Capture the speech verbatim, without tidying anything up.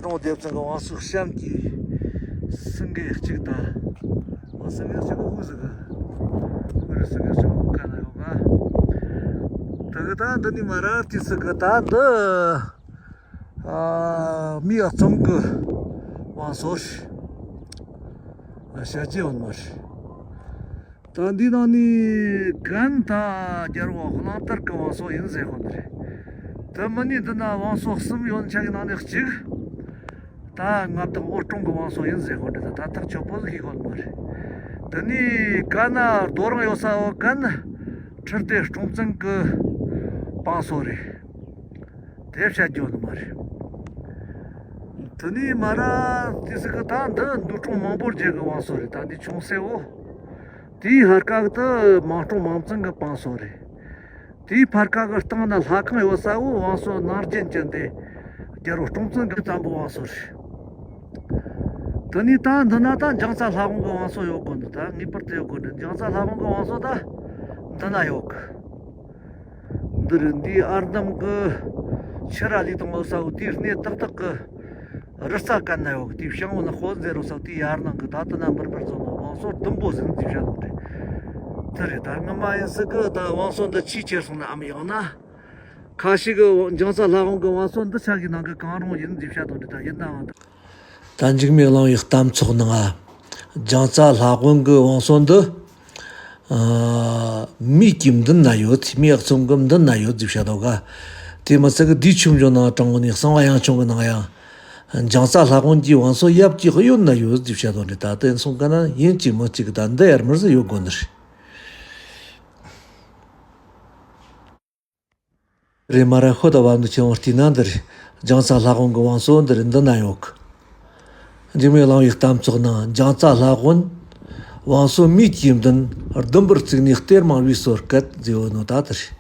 གྲོང་སྡེ་ཚན་གྱི་བང་སོ་གཤམ་གྱི་སེང་གེ་གཅིག་དང་། ཨོ་སེང་གེ་གཅིག་གི་དབུ་ཟིག་གི། དབུ་རུ་སེང་གེ་གཅིག་གི་དབུ་ག་ན་ཡོད་ག། དེ་གི་ད་འདི་ནི་མ་ར་ཏི་སི་གི་ད་འདི། ཨ། མི་ཨ་ཙོམ་གི་བང་སོ་རེད། ཨ། ཤ་ཅི་ཡོད་མ་རེད། ད་འདི་ནང་ནི་གན་ད་རྒྱལ་བ་གླང་དར་གི་བང་སོ་ཡིན་ཟེར་གོ་ནི་རེད། དེ་མིན་ནི་འདི་ན་བང་སོ་གསུམ་ཡོད་ཆ་གི་ནང་ནས་གཅིག་ད་མངའ་བདག་འོད་སྲུང་གི་བང་སོ་ཡིན་ཟེར་གོ་འདི་ད་ད་ཐག་ཆོད་པོ་ཟིག་ཤེས་གོ་ནི་མ་རེད། དེ་ནི་གན་ན་རྡོ་རིང་ཡོད་ས་བོ་གན་ཁྲི་ལྡེ་སྲོང་བཙན་གི་བང་སོ་རེད། དེ་བཤད་རྒྱུ་ནི་མ་རེད། དེ་ནས་མ་ར་ཏི་སི་གི་ད་འདི་འདུལ་སྲུང་མང་པོ་རྒྱལ་གི་བང་སོ་རེད། ད་འདི་ཆུང་སེ་བོ། དེའི་ཧར་ཀ་གི་དེ་མང་སྲོང་མང་བཙན་གི་བང་སོ་རེད། དེའི་ཕར་ཀ་གི་སྟེང་ན་ལྷ་ཁང་ཡོད་ས་བོ་བང་སོ་ནང་རྒྱུན་ཅན་དེ་རྒྱལ་པོ་སྲོང་བཙན་གི་བཙན་པོ་བང་སོ་རེད། དེ་ནས་ད་འདི་ན་ད་འཇང་ཚ་ལྷ་དབང་གི་བང་སོ་ཡོད་གོ་འདི་ད་ངེས་པར་དུ་ཡོད་གོ་འདི་འཇང་ཚ་ལྷ་དབང་གི་བང་སོ་ད་འདི་ན་ཡོད་གི། འདི་རུ་འདིའི་ཨར་འདམ་གི་ཆུ་ར་ལི་དང་ལོ་ས་བོ་དེའི་སྣེ་ཏག་ཏག་གི་རི་རྩ་ཀན་ན་ཡོད་གི། དེའི་ཤང་བོ་ན་ཧོ་ཟེ་རོ་ས་བོ་དེའི་ཡར་ནང་གི་ད་ལྟ་ན་འབུར་འབུར་བཟོ་ནོ་བང་སོ་ཟླུམ་པོ་ཟིན་འདི་བཤད་དོ་རེད། དེ་རེད། ད་སྔ་མ་ཡིན་སྲིད་གི་ད་བང་སོ་འདི་ཆེས་ཆེར་སོང་ནའམ་ཡང་ན་ཁ་ཤས་གི་འཇང་ཚ་ལྷ་དབང་གི་བང་སོ་འདི་ཆ་གི་ནང་གི་གང་རུང་ཡིན་འདི་བཤད་དོ་རེད། ད་ཡིན་ནའང་ད། ད་འཇིགས་མེད་གླིང་བའི་གཏམ་ཚོགས་ནང་ང་འཇང་ཚ་ལྷ་དབང་གི་བང་སོ་འདི། ཨ། མིའི་གི་མདུན་ན་ཡོད། མིའི་ཨག་ཚོམ་གི་མདུན་ན་ཡོད་ཟེར་བཤད་དོ་ག། དེ་མི་ཚད་གི་དེའི་ཆོས་འབྱུང་ནང་དྲང་བོ་ནས་གསང་བ་དབྱངས་ཆུང་གི་ནང་ཡང་འཇང་ཚ་ལྷ་དབང་གི་བང་སོ་ཡབ་ཀྱི་གཡོན་ན་ཡོད་ཟེར་བཤད་དོ་འདི་ད་དེ་སོང་ག་ན་ཡིན་གཅིག་མིན་གཅིག་གི་ད་འདི་ཡར་མར་ཟིག་ཡོད་དགོས་ནི་རེད། རེད་མ་ར་ཤོད་ད་བབ་འདུག་ཆེན་པོ་བལྟས་ན་འདི་རེད། འཇང་ཚ་ལྷ་དབང་གི་བང་སོ་འདི་རེད། འདི་ན་ཡོད་གི། འཇིགས་མེད་གླིང་བའི་གཏམ་ཚོགས་ནང་འཇང་ཚ་ལྷ་དབང་། བང་སོ་མིའི་གི་མདུན། ཟླུམ་པོར་བརྩིགས་ནས་གཏེར་མང་བའི་སྲོལ་སྐད་ཟེར་བོ་ནོ་ད་དེ་རེད།